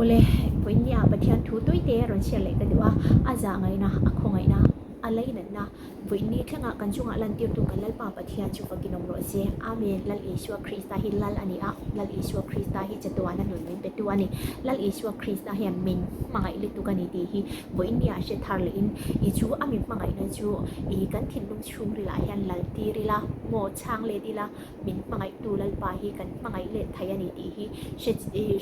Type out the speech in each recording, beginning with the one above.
Awle, vawiinnia Pathian thu tuite rawn share leh ka duh a, a zah ngaihna, a khawngaihna, a leinatna, vawiinni thlengah kan chungah lantirtu kan Lalpa Pathian chu fakin awm rawh se. Amen. Lal Isua Krista hi Lal a ni a, Lal Isua Krista hi chatuana nun min petu a ni. Lal Isua Krista hian min hmangaih lutuk a ni tih hi vawiinnia hre thar lehin i chu a min hmangaihna chu i kan thinlung chhungrilah hian lal tir ila maw chhang let ila, min hmangaihtu Lalpa hi kan hmangaih leh thei a ni tih hi hre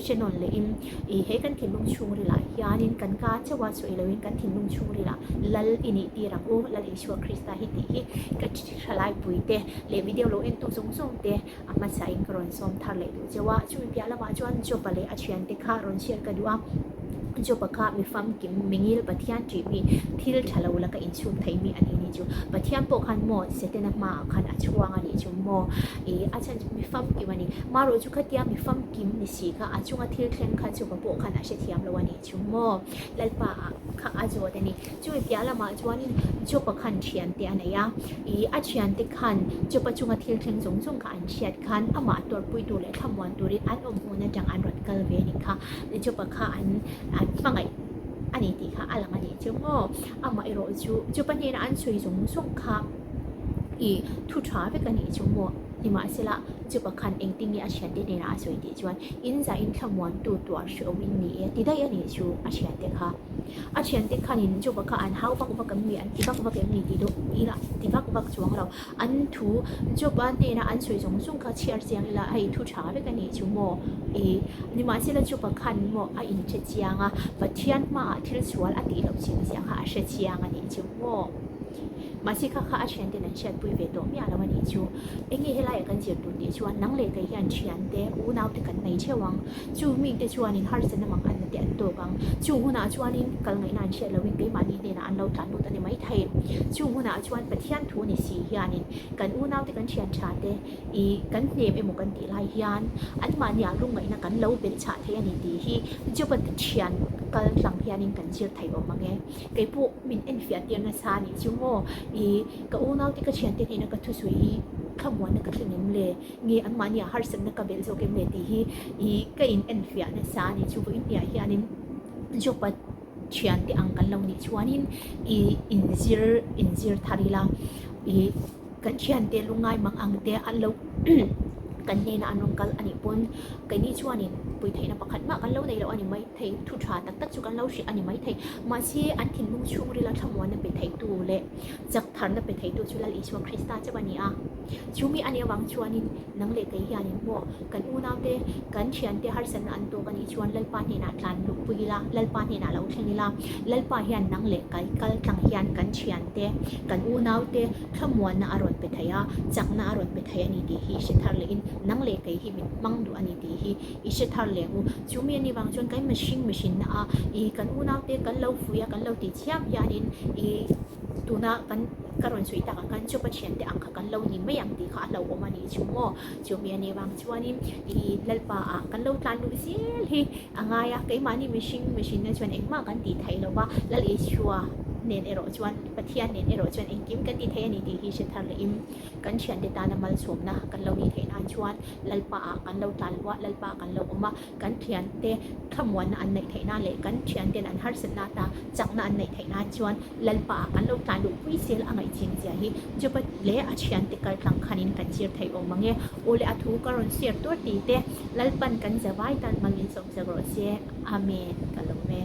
hre nawn lehin ih he kan thinlung chhungrilah hianin kan ka chauh a sawi loin kan thinlung chhungrilah Lal i nih tir ang u, Lal Isua Krista hi tih hi ka thalaipui te leh video lo entu zawng zawng te a hmasain ka rawn sawm thar leh duh chauh a, chumi piah lamah chuan Job-a leh a thiante kha rawn share ka duh a. Job-a kha mi famkim, mi ngil Pathian tih mi, thil tha lo laka inchhung thei mi a ni ni chu. Pathian pawh khan maw Setana hmaah khan a chhuang a nih chu maw? Ih, a chhan chu mi famkim a ni. Marawh chu khatia mi famkim ni si kha a chunga thil thleng kha Job-a pawh khan a hrethiam lo a nih chu maw? Lalpa ah kha a zawt a ni. Chumi piah lamah chuanin Job-a khan thiante a nei a. Ih, a thiante khan Job-a chunga thil thleng zawng zawng kha an hriat khan amah tuarpui tur leh thlamuan turin an awm hmun atang an rawn kal ve a nih kha. Job-a kha an an hmangaih a ni tih kha a lang a nih chu maw? Amah erawh chu Job-a hnena an sawi zawng zawng kha ih thu tha vek a nih chu maw? Nimahsela, Job-a khan engtin nge a thiante hnenah a sawi tih chuan in zahin thlamuantu tuar hrehawm in ni e ti daih a nih chu a thiante kha. A thiante khanin Job-a kha an hau vak vak em ni, an ti vak vak em ni tih dawh ila ti vak vak chuang lo. An thu Job-a hnena an sawi zawng zawng kha chhiar chiang ila hei thu tha vek a nih chu maw? Ih, nimahsela Job-a khan maw a inhre chiang a, Pathian hmaah thil sual a tih loh chin zia kha a hre chiang a nih chu maw? Mahse kha kha a thianten an hriatpui ve tawh miah lo a nih chu. Enge helaiah kan zir tur tih chuan nang leh kei hian thiante, unaute kan nei theuh ang. Chu mite chuanin harsatna mang anna te an tawk ang. Chung hunah chuanin kal ngaihna an hriat lohin keimahni hnenah an lo tlan lut a ni maithei. Chung hunah chuan Pathian thu ni si hianin kan unaute kan thian tha te i kan hnem emaw kan tih lai hian anmahniah lungngaihna kan lo belh chhah thei a ni tih hi Job-a thian kal tlang hianin kan zir thei awm ang e. Kei pawh min enfiah tir nasa a nih chu maw? I ka unaute ka thiante hnena ka thusawi hi thlamuanna ka thleng em le? Nge anmahniah harsatna ka belh zawk em le tih hi ih ka in enfiah nasa a ni. Chu vawiin piah hianin Job-a thiante ang kan lo nih chuanin ih inzir inzir thar ila ih kan thiante lungngai mang ang te an lo kan hnenah an rawn kal a nih pawn keini chuanin pui theihna pakhat mah kan lo nei lo a ni mai thei thu tha tak tak chu kan lo hrilh a ni mai thei mahse an thinlung chhungrila thlamuanna pe theitu leh Chak tharna pe theitu chu Lal Isua Krista chauh a ni a. Chu mi a nih avang chuanin nang leh kei hianin maw kan unaute, kan thiante harsatna an tawk a nih chuan Lalpa hnenah tlan luh pui ila, Lalpa hnenah lo thleng ila, Lalpa hian nang leh kai kal tlang hian kan thiante, kan unaute thlamuanna a rawn pe thei a, chakna a rawn pe thei a ni tih hi hre thar lehin nang leh kei hi min hmang duh a ni tih hi i hre thar leh ang u. Chu mi a nih vang chuan kan mihring mihrinna a ih kan unaute kan lo fuih a, kan lo tih chiam hianin ih tuna kan ka rawn sawi takah khan chu Pathiante ang kha kan lo ni mai ang tih kha a hlauhawm a nih chu maw. Chu mi a nih vang chuanin ih Lalpa ah kan lo tlan luh zel hi a ngai a, keimahni mihring mihrinna chuan engmah kan tih theih lo va, Lal Isua nen erawh chuan Pathian nen erawh chuan engkim kan ti thei a ni tih hi hre thar lehin kan thiante tana malsawmna kan lo nih theih nan chuan Lalpa ah kan lo tlan luah, Lalpa ah kan lo awm a, kan thiante thlamuanna an neih theih nan leh kan thianten an harsatna ata chakna an neih theih nan chuan Lalpa ah kan lo tlan luh pui zel a ngaihching zia hi Joba leh a thiante kal tlang khanin kan zir thei awm ang e. Aw le a thu ka rawn share tur ti te Lalpan kan zavai tan mal min sawm zak rawh se. Amen. Ka lawm e.